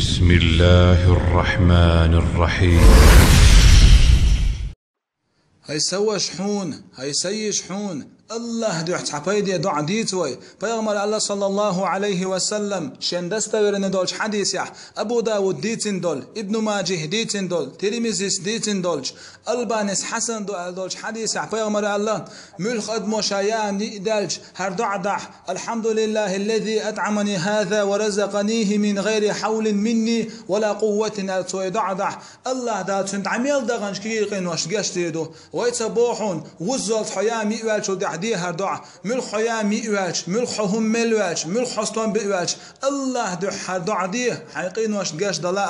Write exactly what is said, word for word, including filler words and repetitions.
بسم الله الرحمن الرحيم. ХӀай са ваша хьуна, хӀай са йиша хьуна, АллахӀ дуьхьа цхьа пайде доӀа дийца вай. Пайхамара аьлла, саллаллахӀу Ӏалайхи ва саллам, шен достоверный долчу хьадисехь, Абу Давуда дийцина долу, Ибну Маджахьа дийцина долу, Тирмизис дийцина долчу, Албанис хьасан ду аьлла долчу хьадисехь, пайхамара аьлла: «Муьлхха адамо ша яа ниъ даьлча, хӀара доӀа дахь: „Алхьамдулиллахиллази атӀамани хӀаза ва разакъанихи мин гӀайри хьавлин минни ва ла къувватин“, аьлла цо и доӀа дахь, АллахӀ Дала цуьнан дӀа мел даханчу кегий къиношна гечдийр ду. Вай ца бохьун, вуззалц хьо яа миъ ваьллачул тӀаьхьа де хӀара доӀа. Муьлхха хьо яа миъ ваьлча, муьлхха хьо хӀума мел ваьлча, муьлхха хьо стом биъ ваьлча, АллахӀ дуьхьа хӀара доӀа де, хьайн къиношна гечдала».